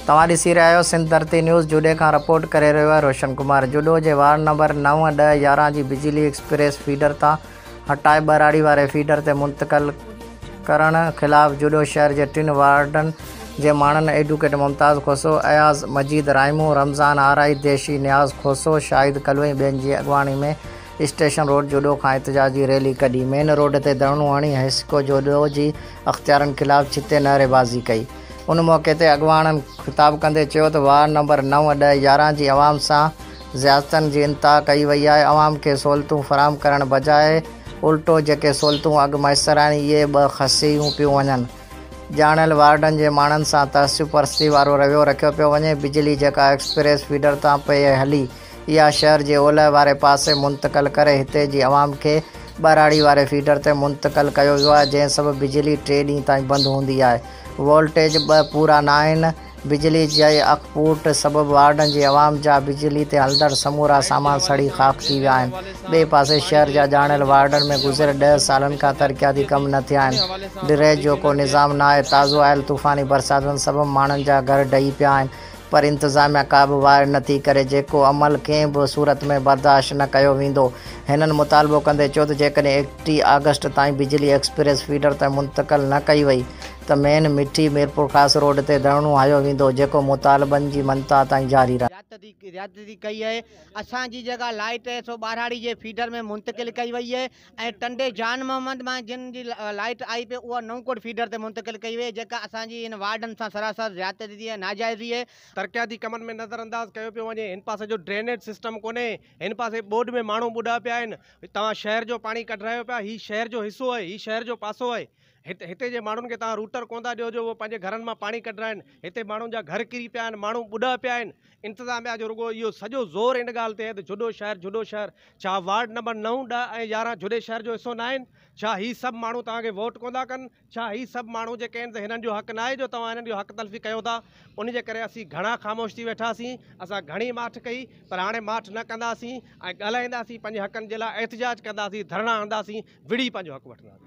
توهان ڏسي رهيا آهيو سنڌ ڌرتي نيوز جوڏي کان رپورٽ ڪري رهيو آهي روشن ڪمار جوڏو جي وارڊ نمبر 9، 10، 11 جي بجلي ايڪسپريس فيڊر تان هٽائي ٻهراڙي واري فيڊر تي منتقل ڪرڻ خلاف جوڏو شهر جي ٽن وارڊن جي ماڻهن ايڊوڪيٽ ممتاز کوسو، اياز مجيد رائمون، رمضان آرائي، ديشي نياز کوسو، شاهد ڪلوئي ٻين جي اڳواڻي ۾ اسٽيشن روڊ جوڏو کان احتجاجي ريلي ڪڍي مين روڊ تي ڌرڻو هڻي حيسڪو جوڏو جي اختيارن خلاف ڇتي نعريبازي ڪئي. ان موقعي تي اڳواڻن خطاب ڪندي چيو ته وارڊ نمبر 9، 10، 11 جي عوام سان زيادتين جي انتها ڪئي وئي آهي، عوام کي سهولتون فراهم ڪرڻ بجاء الٽو جيڪي سهولتون اڳ ميسر آهن اهي به کسيون پيون وڃن، ڄاڻايل وارڊن جي ماڻهن سان تعصب پرستي وارو رويو رکيو پيو وڃي، بجلي جيڪا ايڪسپريس فيڊر تان پئي هلي اها شهر جي اولهه واري پاسي منتقل ڪري هتي جي عوام کي ٻهراڙي واري فيڊر تي منتقل ڪيو ويو آهي جنهن سبب بجلي ٽي ڏينهن تائين بند هوندي آهي وولٽيج به پورا ناهن بجلي جي اکپوٽ سبب وارڊن جي عوام جا بجلي تي هلندڙ سمورا سامان سڙي خاڪ ٿي ويا آهن ٻئي پاسي شهر جا ڄاڻايل وارڊن ۾ گذريل 10 سالن کان ترقياتي ڪم نه ٿيا آهن ڊريج جو ڪو نظام ناهي تازو آيل طوفاني برساتن سبب ماڻهن جا گهر ڊهي پيا آهن پر انتظاميا ڪا به واهر نه ٿي ڪري جيڪو عمل ڪنهن به صورت ۾ برداشت نه ڪيو ويندو. هنن مطالبو ڪندي چيو ته جيڪڏهن 31 آگسٽ تائين بجلي ايڪسپريس فيڊر تي منتقل نه ڪئي وئي ته مين مٺي ميرپورخاص روڊ تي ڌرڻو هنيو ويندو جيڪو مطالبن جي مڃتا تائين جاري رهندو. زيادتي ڪئي آهي اسان جي جيڪا لائيٽ آهي سو ٻهراڙي جي فيڊر ۾ منتقل ڪئي وئي آهي ۽ ٽنڊي جان محمد مان جن جي لائيٽ آئي پئي اها نئون ڪوٽ فيڊر تي منتقل ڪئي وئي جيڪا اسان جي هن وارڊن سان سراسر زيادتي ۽ ناجائزي آهي. ترقياتي ڪمن ۾ نظر انداز ڪيو پيو وڃي هن پاسي جو ڊرينيج سسٽم ڪونهي هن پاسي ٻوڏ ۾ ماڻهو ٻڏا پيا آهن توهان شهر جو پاڻي ڪڍرايو پيا هي شهر جو حصو آهي هي شهر جو پاسو آهي هت هتي جي ماڻهن کي توهان روٽر ڪونه ٿا ڏيو جو اهي پنهنجي گهرن مان پاڻي ڪڍرائن هتي ماڻهن جا گهر ڪري پيا آهن ماڻهو ٻڏا پيا آهن انتظاميا جو رڳو اهو سڄو زور ان ڳالهه تي آهي ته جهڏو شهر جهڏو شهر ڇا وارڊ نمبر 9، 10 ۽ 11 جهڏي شهر جو حصو ناهن ڇا هي سڀ ماڻهو توهان کي ووٽ ڪونه ٿا ڪن ڇا هي سڀ ماڻهو جيڪي آهن ته هنن جو حق ناهي جو توهان هنن جو حق تلفي ڪيو ٿا ان جي ڪري اسين گهڻا خاموش ٿي ويٺاسين اسان گهڻي ماٺ ڪئي پر هاڻي ماٺ نه ڪنداسين ۽ ڳالهائينداسين پنهنجي حقن جي لاء احتجاج ڪنداسين ڌرڻا هڻنداسين وڙهي پنهنجو حق وٺنداسين.